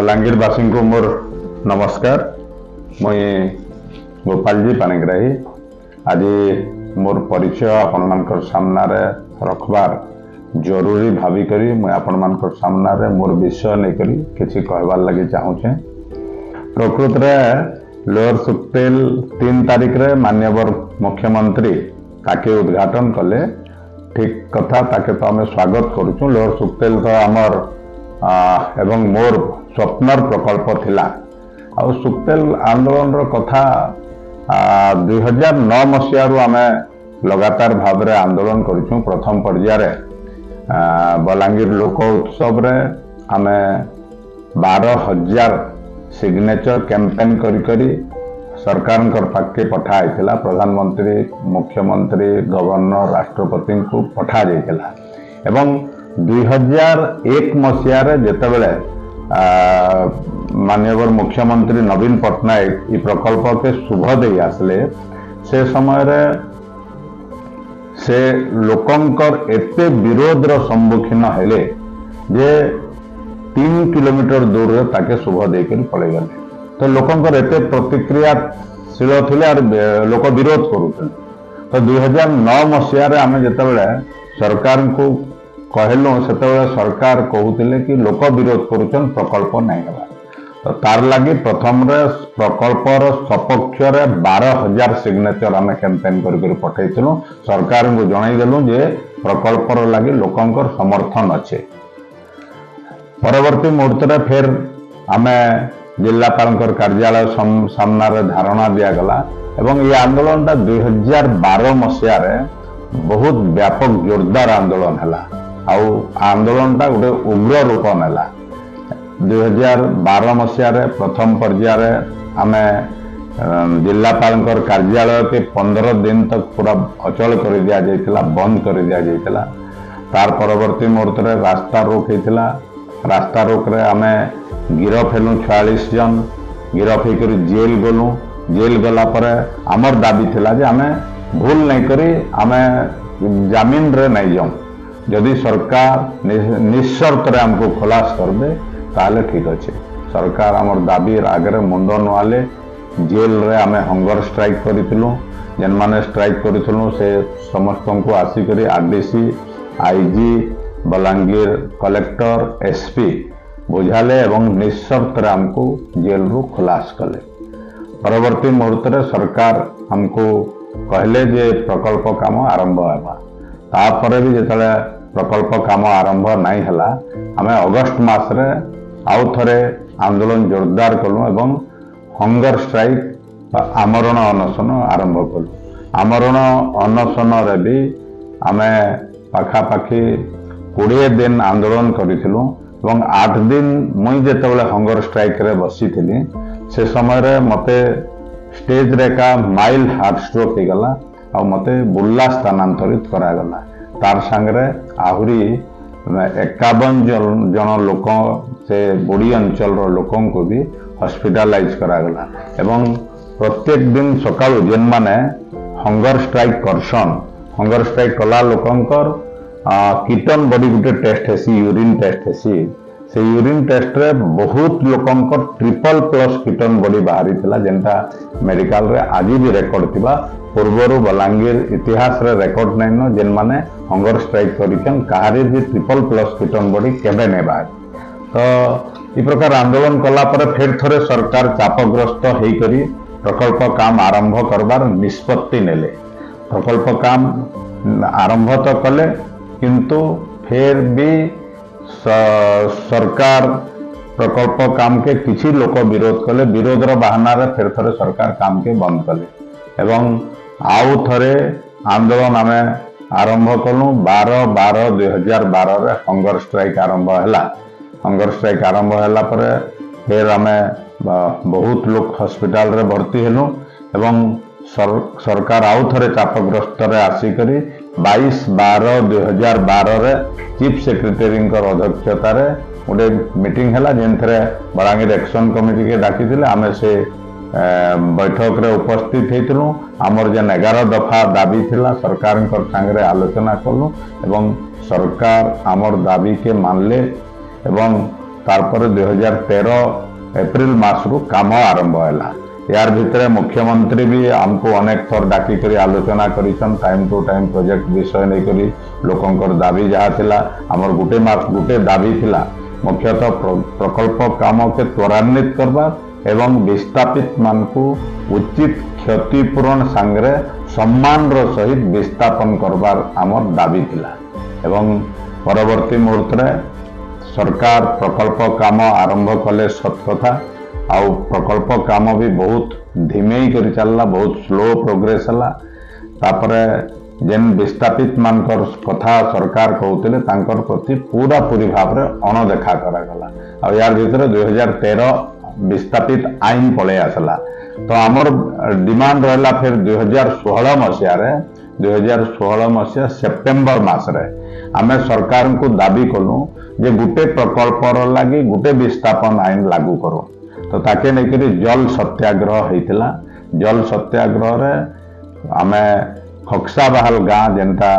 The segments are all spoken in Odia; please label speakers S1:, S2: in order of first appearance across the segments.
S1: ବଲାଙ୍ଗୀରବାସୀଙ୍କୁ ମୋର ନମସ୍କାର। ମୁଇଁ ଗୋପାଳଜୀ ପାଣିଗ୍ରାହୀ। ଆଜି ମୋର ପରିଚୟ ଆପଣମାନଙ୍କର ସାମ୍ନାରେ ରଖବାର ଜରୁରୀ ଭାବିକରି ମୁଇଁ ଆପଣମାନଙ୍କର ସାମ୍ନାରେ ମୋର ବିଷୟ ନେଇକରି କିଛି କହିବାର ଲାଗି ଚାହୁଁଛେ। ପ୍ରକୃତରେ ଲୋଅର ସୁକ୍ତେଲ 3 ତାରିଖରେ ମାନ୍ୟବର ମୁଖ୍ୟମନ୍ତ୍ରୀ ତାକେ ଉଦ୍ଘାଟନ କଲେ, ଠିକ କଥା, ତାକେ ତ ଆମେ ସ୍ୱାଗତ କରୁଛୁ। ଲୋଅର ସୁକ୍ତେଲ ତ ଆମର ଏବଂ ମୋର ସ୍ୱପ୍ନର ପ୍ରକଳ୍ପ ଥିଲା। ଆଉ ସୁକ୍ତେଲ ଆନ୍ଦୋଳନର କଥା 2009 ମସିହାରୁ ଆମେ ଲଗାତାର ଭାବରେ ଆନ୍ଦୋଳନ କରିଛୁ। ପ୍ରଥମ ପର୍ଯ୍ୟାୟରେ ବଲାଙ୍ଗୀର ଲୋକ ଉତ୍ସବରେ ଆମେ 12,000 ସିଗ୍ନେଚର କ୍ୟାମ୍ପେନ୍ କରି କରି ସରକାରଙ୍କର ପାଖକେ ପଠା ହେଇଥିଲା। ପ୍ରଧାନମନ୍ତ୍ରୀ, ମୁଖ୍ୟମନ୍ତ୍ରୀ, ଗଭର୍ଣ୍ଣର, ରାଷ୍ଟ୍ରପତିଙ୍କୁ ପଠାଯାଇଥିଲା। ଏବଂ 2001 ମସିହାରେ ଯେତେବେଳେ ମାନ୍ୟବର ମୁଖ୍ୟମନ୍ତ୍ରୀ ନବୀନ ପଟ୍ଟନାୟକ ଏ ପ୍ରକଳ୍ପକେ ଶୁଭ ଦେଇ ଆସିଲେ, ସେ ସମୟରେ ସେ ଲୋକଙ୍କର ଏତେ ବିରୋଧର ସମ୍ମୁଖୀନ ହେଲେ ଯେ 3 କିଲୋମିଟର ଦୂରରେ ତାକେ ଶୁଭ ଦେଇକରି ପଳେଇଗଲେ। ତ ଲୋକଙ୍କର ଏତେ ପ୍ରତିକ୍ରିୟାଶୀଳ ଥିଲେ ଆର୍ ଲୋକ ବିରୋଧ କରୁଥିଲେ। ତ 2009 ମସିହାରେ ଆମେ ଯେତେବେଳେ ସରକାରଙ୍କୁ କହିଲୁ, ସେତେବେଳେ ସରକାର କହୁଥିଲେ କି ଲୋକ ବିରୋଧ କରୁଛନ୍, ପ୍ରକଳ୍ପ ନାଇଁ ହେବା। ତ ତାର ଲାଗି ପ୍ରଥମରେ ପ୍ରକଳ୍ପର ସପକ୍ଷରେ 12,000 ସିଗ୍ନେଚର ଆମେ କ୍ୟାମ୍ପେନ୍ କରି କରି ପଠେଇଥିଲୁ। ସରକାରଙ୍କୁ ଜଣାଇଦେଲୁ ଯେ ପ୍ରକଳ୍ପର ଲାଗି ଲୋକଙ୍କର ସମର୍ଥନ ଅଛି। ପରବର୍ତ୍ତୀ ମୁହୂର୍ତ୍ତରେ ଫେର ଆମେ ଜିଲ୍ଲାପାଳଙ୍କର କାର୍ଯ୍ୟାଳୟ ସାମ୍ନାରେ ଧାରଣା ଦିଆଗଲା ଏବଂ ଏ ଆନ୍ଦୋଳନଟା 2012 ମସିହାରେ ବହୁତ ବ୍ୟାପକ ଜୋରଦାର ଆନ୍ଦୋଳନ ହେଲା ଆଉ ଆନ୍ଦୋଳନଟା ଗୋଟେ ଉଗ୍ର ରୂପ ନେଲା। 2012 ମସିହାରେ ପ୍ରଥମ ପର୍ଯ୍ୟାୟରେ ଆମେ ଜିଲ୍ଲାପାଳଙ୍କର କାର୍ଯ୍ୟାଳୟକେ 15 ଦିନ ତକ ପୁରା ଅଚଳ କରି ଦିଆଯାଇଥିଲା, ବନ୍ଦ କରି ଦିଆଯାଇଥିଲା। ତାର ପରବର୍ତ୍ତୀ ମୁହୂର୍ତ୍ତରେ ରାସ୍ତା ରୋକ ହେଇଥିଲା। ରାସ୍ତା ରୋକରେ ଆମେ ଗିରଫ ହେଲୁ, 46 ଜଣ ଗିରଫ ହେଇକରି ଜେଲ୍ ଗଲୁ। ଜେଲ୍ ଗଲା ପରେ ଆମର ଦାବି ଥିଲା ଯେ ଆମେ ଭୁଲ ନାଇଁ କରି ଆମେ ଜାମିନରେ ନାଇଁ ଯାଉଁ, ଯଦି ସରକାର ନିଃସର୍ତ୍ତରେ ଆମକୁ ଖଲାସ କରିବେ ତାହେଲେ ଠିକ ଅଛି। ସରକାର ଆମର ଦାବି ଆଗରେ ମୁଣ୍ଡ ନୁଆଲେ। ଜେଲରେ ଆମେ ହଙ୍ଗର ଷ୍ଟ୍ରାଇକ୍ କରିଥିଲୁ। ଯେନ୍ମାନେ ଷ୍ଟ୍ରାଇକ୍ କରିଥିଲୁ, ସେ ସମସ୍ତଙ୍କୁ ଆସିକରି RDC, IG, Balangir collector, SP ବୁଝାଲେ ଏବଂ ନିଃସର୍ତ୍ତରେ ଆମକୁ ଜେଲରୁ ଖଲାସ କଲେ। ପରବର୍ତ୍ତୀ ମୁହୂର୍ତ୍ତରେ ସରକାର ଆମକୁ କହିଲେ ଯେ ପ୍ରକଳ୍ପ କାମ ଆରମ୍ଭ ହେବା। ତାପରେ ବି ଯେତେବେଳେ ପ୍ରକଳ୍ପ କାମ ଆରମ୍ଭ ନାଇଁ ହେଲା, ଆମେ ଅଗଷ୍ଟ ମାସରେ ଆଉ ଥରେ ଆନ୍ଦୋଳନ ଜୋରଦାର କଲୁ ଏବଂ ହଙ୍ଗର ଷ୍ଟ୍ରାଇକ୍ ବା ଆମରଣ ଅନଶନ ଆରମ୍ଭ କଲୁ। ଆମରଣ ଅନଶନରେ ବି ଆମେ ପାଖାପାଖି 20 ଦିନ ଆନ୍ଦୋଳନ କରିଥିଲୁ ଏବଂ 8 ଦିନ ମୁଇଁ ଯେତେବେଳେ ହଙ୍ଗର ଷ୍ଟ୍ରାଇକ୍ରେ ବସିଥିଲି, ସେ ସମୟରେ ମୋତେ ଷ୍ଟେଜରେ ଏକା ମାଇଲ୍ଡ ହାର୍ଟ ଷ୍ଟ୍ରୋକ୍ ହେଇଗଲା ଆଉ ମୋତେ ବୁର୍ଲା ସ୍ଥାନାନ୍ତରିତ କରାଗଲା। ତାର ସାଙ୍ଗରେ ଆହୁରି 51 ଜଣ ଲୋକ, ସେ ବୁଡ଼ି ଅଞ୍ଚଳର ଲୋକଙ୍କୁ ବି ହସ୍ପିଟାଲାଇଜ କରାଗଲା। ଏବଂ ପ୍ରତ୍ୟେକ ଦିନ ସକାଳୁ ଯେନ୍ମାନେ ହଙ୍ଗର ଷ୍ଟ୍ରାଇକ୍ କରସନ୍, ହଙ୍ଗର ଷ୍ଟ୍ରାଇକ୍ କଲା ଲୋକଙ୍କର କିଟନ୍ ବଡି ଗୋଟେ ଟେଷ୍ଟ ହେସି, ୟୁରିନ୍ ଟେଷ୍ଟ ହେସି। ସେ ୟୁରିନ୍ ଟେଷ୍ଟରେ ବହୁତ ଲୋକଙ୍କର ଟ୍ରିପଲ ପ୍ଲସ୍ କିଟନ୍ ବଡି ବାହାରିଥିଲା, ଯେନ୍ଟା ମେଡିକାଲରେ ଆଜି ବି ରେକର୍ଡ ଥିବା। ପୂର୍ବରୁ ବଲାଙ୍ଗୀର ଇତିହାସରେ ରେକର୍ଡ ନାଇଁନ, ଯେନ୍ମାନେ ହଙ୍ଗର ଷ୍ଟ୍ରାଇକ୍ କରିଛନ୍ କାହାରି ବି ଟ୍ରିପଲ ପ୍ଲସ୍ କିଟନ୍ ବଡି କେବେ ନାଇଁ ବାହାରି। ତ ଏ ପ୍ରକାର ଆନ୍ଦୋଳନ କଲା ପରେ ଫେର ଥରେ ସରକାର ଚାପଗ୍ରସ୍ତ ହେଇକରି ପ୍ରକଳ୍ପ କାମ ଆରମ୍ଭ କରବାର ନିଷ୍ପତ୍ତି ନେଲେ। ପ୍ରକଳ୍ପ କାମ ଆରମ୍ଭ ତ କଲେ, କିନ୍ତୁ ଫେର ବି ସରକାର ପ୍ରକଳ୍ପ କାମକେ କିଛି ଲୋକ ବିରୋଧ କଲେ। ବିରୋଧର ବାହାନାରେ ଫେର ଥରେ ସରକାର କାମକେ ବନ୍ଦ କଲେ ଏବଂ ଆଉ ଥରେ ଆନ୍ଦୋଳନ ଆମେ ଆରମ୍ଭ କଲୁ। 12/12/2012ରେ ହଙ୍ଗର ଷ୍ଟ୍ରାଇକ୍ ଆରମ୍ଭ ହେଲା। ହଙ୍ଗର ଷ୍ଟ୍ରାଇକ୍ ଆରମ୍ଭ ହେଲା ପରେ ଫେର ଆମେ ବହୁତ ଲୋକ ହସ୍ପିଟାଲରେ ଭର୍ତ୍ତି ହେଲୁ ଏବଂ ସରକାର ଆଉ ଥରେ ଚାପଗ୍ରସ୍ତରେ ଆସିକରି 22/12/2012ରେ ଚିଫ୍ ସେକ୍ରେଟାରୀଙ୍କର ଅଧ୍ୟକ୍ଷତାରେ ଗୋଟେ ମିଟିଂ ହେଲା, ଯେଉଁଥିରେ ବଲାଙ୍ଗୀର ଆକ୍ସନ କମିଟିକେ ଡାକିଥିଲେ। ଆମେ ସେ ବୈଠକରେ ଉପସ୍ଥିତ ହେଇଥିଲୁ। ଆମର ଯେନ୍ 11 ଦଫା ଦାବି ଥିଲା, ସରକାରଙ୍କ ସାଙ୍ଗରେ ଆଲୋଚନା କଲୁ ଏବଂ ସରକାର ଆମର ଦାବିକେ ମାନିଲେ ଏବଂ ତାରପରେ 2013 ଏପ୍ରିଲ ମାସରୁ କାମ ଆରମ୍ଭ ହେଲା। ୟାର ଭିତରେ ମୁଖ୍ୟମନ୍ତ୍ରୀ ବି ଆମକୁ ଅନେକ ଥର ଡାକିକରି ଆଲୋଚନା କରିଛନ୍। ଟାଇମ୍ ଟୁ ଟାଇମ୍ ପ୍ରୋଜେକ୍ଟ ବିଷୟ ନେଇକରି ଲୋକଙ୍କର ଦାବି ଯାହା ଥିଲା, ଆମର ଗୋଟେ ମାସ ଗୋଟେ ଦାବି ଥିଲା, ମୁଖ୍ୟତଃ ପ୍ରକଳ୍ପ କାମକେ ତ୍ୱରାନ୍ୱିତ କରବା ଏବଂ ବିସ୍ଥାପିତ ମାନଙ୍କୁ ଉଚିତ କ୍ଷତିପୂରଣ ସାଙ୍ଗରେ ସମ୍ମାନର ସହିତ ବିସ୍ଥାପନ କରବାର ଆମର ଦାବି ଥିଲା। ଏବଂ ପରବର୍ତ୍ତୀ ମୁହୂର୍ତ୍ତରେ ସରକାର ପ୍ରକଳ୍ପ କାମ ଆରମ୍ଭ କଲେ ସତ କଥା, ଆଉ ପ୍ରକଳ୍ପ କାମ ବି ବହୁତ ଧିମେଇ କରି ଚାଲିଲା, ବହୁତ ସ୍ଲୋ ପ୍ରୋଗ୍ରେସ ହେଲା। ତାପରେ ଯେନ୍ ବିସ୍ଥାପିତ ମାନଙ୍କର କଥା ସରକାର କହୁଥିଲେ, ତାଙ୍କର ପ୍ରତି ପୁରାପୁରି ଭାବରେ ଅଣଦେଖା କରାଗଲା। ଆଉ ୟାର ଭିତରେ 2013 ବିସ୍ଥାପିତ ଆଇନ ପଳେଇ ଆସିଲା। ତ ଆମର ଡିମାଣ୍ଡ ରହିଲା, ଫେର 2016 ମସିହାରେ, 2016 ମସିହା ସେପ୍ଟେମ୍ବର ମାସରେ ଆମେ ସରକାରଙ୍କୁ ଦାବି କଲୁ ଯେ ଗୋଟେ ପ୍ରକଳ୍ପର ଲାଗି ଗୋଟେ ବିସ୍ଥାପନ ଆଇନ ଲାଗୁ କରୁ। ତ ତାକେ ନେଇକରି ଜଲ ସତ୍ୟାଗ୍ରହ ହେଇଥିଲା। ଜଲ ସତ୍ୟାଗ୍ରହରେ ଆମେ ଖକ୍ସାବାହାଲ ଗାଁ, ଯେନ୍ଟା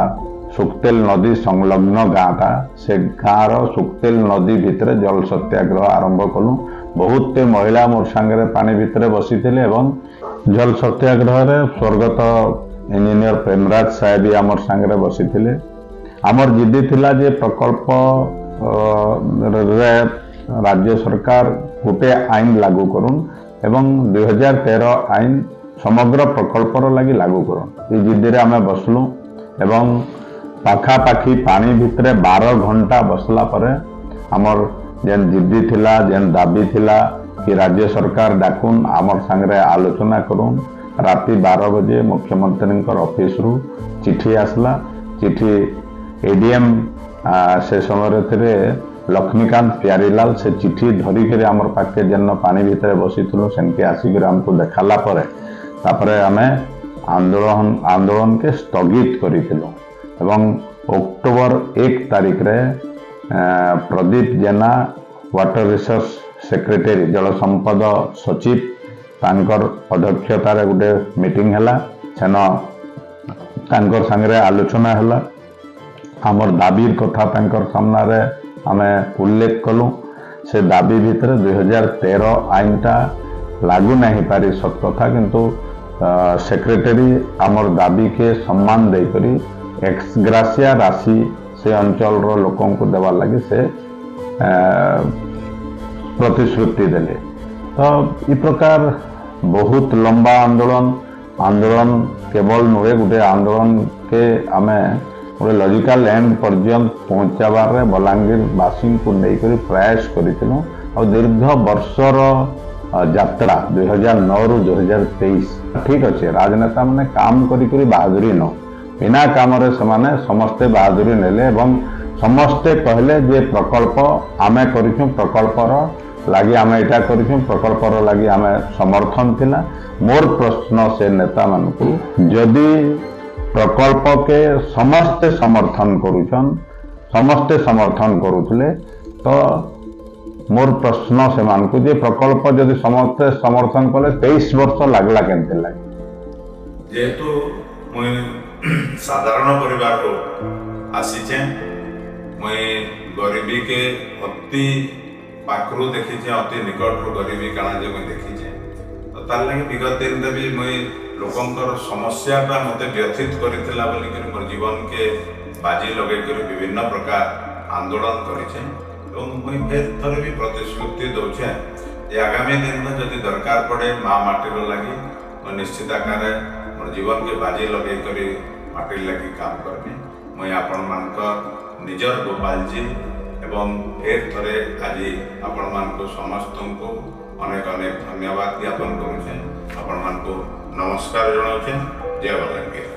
S1: ସୁକ୍ତେଲ ନଦୀ ସଂଲଗ୍ନ ଗାଁଟା, ସେ ଗାଁର ସୁକ୍ତେଲ ନଦୀ ଭିତରେ ଜଲ ସତ୍ୟାଗ୍ରହ ଆରମ୍ଭ କଲୁ। ବହୁତ ମହିଳା ମୋର ସାଙ୍ଗରେ ପାଣି ଭିତରେ ବସିଥିଲେ ଏବଂ ଜଲ ସତ୍ୟାଗ୍ରହରେ ସ୍ୱର୍ଗତ ଇଞ୍ଜିନିୟର ପ୍ରେମରାଜ ସାହେବ ବି ଆମର ସାଙ୍ଗରେ ବସିଥିଲେ। ଆମର ଜିଦି ଥିଲା ଯେ ପ୍ରକଳ୍ପ ରେ ରାଜ୍ୟ ସରକାର ଗୋଟେ ଆଇନ ଲାଗୁ କରୁନ୍ ଏବଂ 2013 ଆଇନ ସମଗ୍ର ପ୍ରକଳ୍ପର ଲାଗି ଲାଗୁ କରୁନ୍। ଏଇ ଜିଦିରେ ଆମେ ବସିଲୁ ଏବଂ ପାଖାପାଖି ପାଣି ଭିତରେ 12 ଘଣ୍ଟା ବସିଲା ପରେ ଆମର ଯେନ୍ ଜିଦି ଥିଲା, ଯେନ୍ ଦାବି ଥିଲା କି ରାଜ୍ୟ ସରକାର ଡାକୁନ୍, ଆମର ସାଙ୍ଗରେ ଆଲୋଚନା କରୁନ୍, ରାତି 12 ବଜେ ମୁଖ୍ୟମନ୍ତ୍ରୀଙ୍କର ଅଫିସରୁ ଚିଠି ଆସିଲା। ଚିଠି ଏଡିଏମ୍ ସେ ସମୟରେ ଥିଲେ ଲକ୍ଷ୍ମୀକାନ୍ତ ପ୍ୟାରିଲାଲ। ସେ ଚିଠି ଧରିକରି ଆମର ପାଖେ ଯେନ ପାଣି ଭିତରେ ବସିଥିଲୁ, ସେମିତି ଆସିକରି ଆମକୁ ଦେଖାଲା ପରେ ତାପରେ ଆମେ ଆନ୍ଦୋଳନକେ ସ୍ଥଗିତ କରିଥିଲୁ। ଏବଂ ଅକ୍ଟୋବର 1 ତାରିଖରେ Pradeep Jena, water resource secretary, ଜଳ ସମ୍ପଦ ସଚିବ, ତାଙ୍କର ଅଧ୍ୟକ୍ଷତାରେ ଗୋଟେ ମିଟିଂ ହେଲା। ସେନ ତାଙ୍କର ସାଙ୍ଗରେ ଆଲୋଚନା ହେଲା। ଆମର ଦାବିର କଥା ତାଙ୍କର ସାମ୍ନାରେ ଆମେ ଉଲ୍ଲେଖ କଲୁ। ସେ ଦାବି ଭିତରେ 2013 ଆଇନଟା ଲାଗୁ ନାହିଁ ପାରି ସତ କଥା, କିନ୍ତୁ ସେକ୍ରେଟାରୀ ଆମର ଦାବିକେ ସମ୍ମାନ ଦେଇକରି ଏକ୍ସଗ୍ରାସିଆ ରାଶି ସେ ଅଞ୍ଚଳର ଲୋକଙ୍କୁ ଦେବାର ଲାଗି ସେ ପ୍ରତିଶ୍ରୁତି ଦେଲେ। ତ ଏ ପ୍ରକାର ବହୁତ ଲମ୍ବା ଆନ୍ଦୋଳନ। ଆନ୍ଦୋଳନ କେବଳ ନୁହେଁ, ଗୋଟେ ଆନ୍ଦୋଳନକେ ଆମେ ଗୋଟେ ଲଜିକାଲ ଏଣ୍ଡ ପର୍ଯ୍ୟନ୍ତ ପହଞ୍ଚାବାରେ ବଲାଙ୍ଗୀରବାସୀଙ୍କୁ ନେଇକରି ପ୍ରୟାସ କରିଥିଲୁ। ଆଉ ଦୀର୍ଘ ବର୍ଷର ଯାତ୍ରା 2009ରୁ 2023। ଠିକ ଅଛି, ରାଜନେତା ମାନେ କାମ କରିକରି ବାହାଦୁରୀ ନ, ବିନା କାମରେ ସେମାନେ ସମସ୍ତେ ବାହାଦୁରୀ ନେଲେ ଏବଂ ସମସ୍ତେ କହିଲେ ଯେ ପ୍ରକଳ୍ପ ଆମେ କରିଛୁ, ପ୍ରକଳ୍ପର ଲାଗି ଆମେ ଏଇଟା କରିଛୁ, ପ୍ରକଳ୍ପର ଲାଗି ଆମେ ସମର୍ଥନ ଥିଲା। ମୋର ପ୍ରଶ୍ନ ସେ ନେତାମାନଙ୍କୁ, ଯଦି ପ୍ରକଳ୍ପକେ ସମସ୍ତେ ସମର୍ଥନ କରୁଛନ୍, ସମସ୍ତେ ସମର୍ଥନ କରୁଥିଲେ, ତ ମୋର ପ୍ରଶ୍ନ ସେମାନଙ୍କୁ ଯେ ପ୍ରକଳ୍ପ ଯଦି ସମସ୍ତେ ସମର୍ଥନ କଲେ, 23 ବର୍ଷ ଲାଗିଲା କେମିତି ଲାଗି?
S2: ଯେହେତୁ ମୁଇଁ ସାଧାରଣ ପରିବାରରୁ ଆସିଛେ, ମୁଇଁ ଗରିବୀକେ ଅତି ପାଖରୁ ଦେଖିଛେ, ଅତି ନିକଟରୁ ଗରିବୀ କାଣା ଯେ ମୁଇଁ ଦେଖିଛେ। ତ ତାର ଲାଗି ବିଗତ ଦିନରେ ବି ମୁଇଁ ଲୋକଙ୍କର ସମସ୍ୟାଟା ମୋତେ ବ୍ୟଥିତ କରିଥିଲା ବୋଲିକରି ମୋର ଜୀବନକେ ବାଜି ଲଗେଇକରି ବିଭିନ୍ନ ପ୍ରକାର ଆନ୍ଦୋଳନ କରିଛେ। ଏବଂ ମୁଇଁ ଫେର ଥରେ ବି ପ୍ରତିଶ୍ରୁତି ଦଉଛେ ଯେ ଆଗାମୀ ଦିନରେ ଯଦି ଦରକାର ପଡ଼େ ମା ମାଟିର ଲାଗି, ମୁଁ ନିଶ୍ଚିତ ଆକାରରେ ମୋର ଜୀବନକେ ବାଜି ଲଗେଇ କରି ମାଟିର ଲାଗି କାମ କରିବି। ମୁଇଁ ଆପଣମାନଙ୍କର ନିଜର ଗୋପାଳଜୀ ଏବଂ ଫେର ଥରେ ଆଜି ଆପଣମାନଙ୍କୁ ସମସ୍ତଙ୍କୁ ଅନେକ ଅନେକ ଧନ୍ୟବାଦ ଜ୍ଞାପନ କରୁଛେ, ଆପଣମାନଙ୍କୁ ନମସ୍କାର ଜଣାଉଛେ। ଜୟ ବଲାଙ୍ଗୀର।